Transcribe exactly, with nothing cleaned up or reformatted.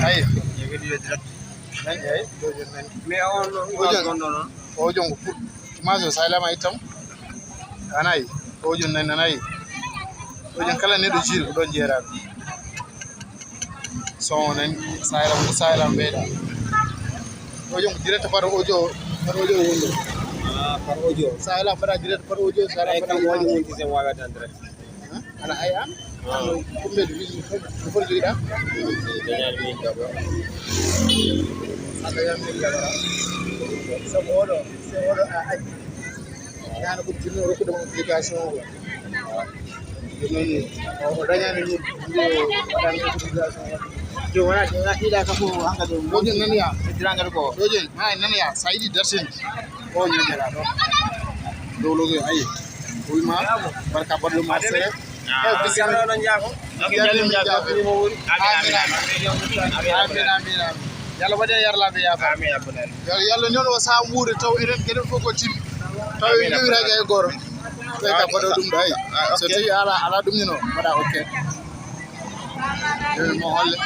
Ayi. Nani, ayi. Mais on, on, on, on, on. O jom ko pur. Image o sahlama ittam. Anayi. O jom nani, anayi. O jom kala neɗɗo jiiri ko ɗon jeeraɗo. So on nani, sahlam ko sahlam ɓeyɗa. O jom ko direct par audio, par audio wonɗo. Ah, par audio. Sahlam mbaɗa direct par audio, sahlam mbaɗa image. Ay, kam woni mon tisen wawata en direct. Aɗa ay an? Ɗum ɓe ɗum fof jogiɗa? Dañaani min gabara. A dañaani min gabara. Sabu oɗo, so oɗo a addi. Ñaana ko jinno rokkude mo obligation o. Ɗum noon o dañaani min. Waɗani obligation o. Yo wona ɗiɗa ka fof hankadi. Ɗo joni nani ya? Tirangel ko. Ɗo joni ma nani ya? Sa yiɗi dartin. O ñande la ɗo. Dowloge ayi. Wi ma barka baɗɗo ma sere. Bismillah. Jarni min jaafo. Amin, amin. Amin, amin, amin. Yalla waɗen yarlaɓe yafa. Amin, amin. Yalla ñon o sa wuure taw enen kenen fof ko tim. Taw en jogiraji hay goro. Ɓe ka baɗo ɗum ɗo ayi. So tawi ala, ala ɗum ñino mbaɗa ok. Mo holle.